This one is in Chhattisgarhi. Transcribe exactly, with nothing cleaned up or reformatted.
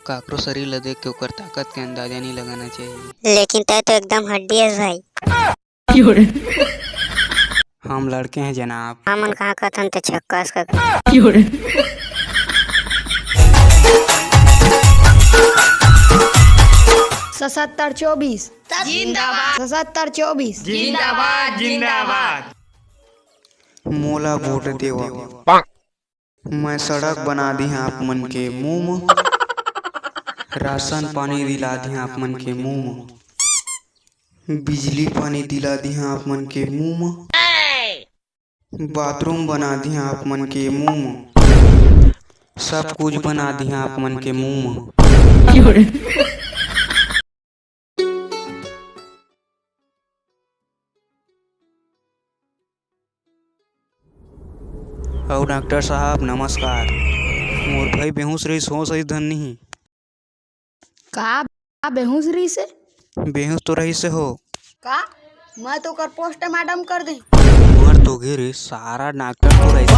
काकरो शरीर ल देख के ओकर ताकत के अंदाजा नइ लगाना चाहिए। लेकिन तै तो एकदम हड्डी हस भाई। हम लड़के हैं जनाब। हमन कहाँ कथन ते छक्का अस का। सतहत्तर चौबीस। जिंदाबाद। सतहत्तर चौबीस। जिंदाबाद, जिंदाबाद। मोला वोट देवा। मैं सड़क बना दिहां आप मन के मुंह म। राशन पानी दिला दिहां आप मन के मुंह म। बिजली पानी दिला दिहां आप मन के मुंह म। बाथरूम बना दिहां आप मन के मुंह म। सब कुछ बना दिहां आप मन के मुंह म। अउ डॉक्टर साहब, नमस्कार। मोर भाई बेहोश रहिस, होश आइस धन नहीं। का, का बेहोश रहिस हे? बेहोश तो रहिस हे हो। का? मैं तो ओकर पोस्टमार्टम कर दे। मर तो गे रे, सारा डॉक्टर तो रहिस।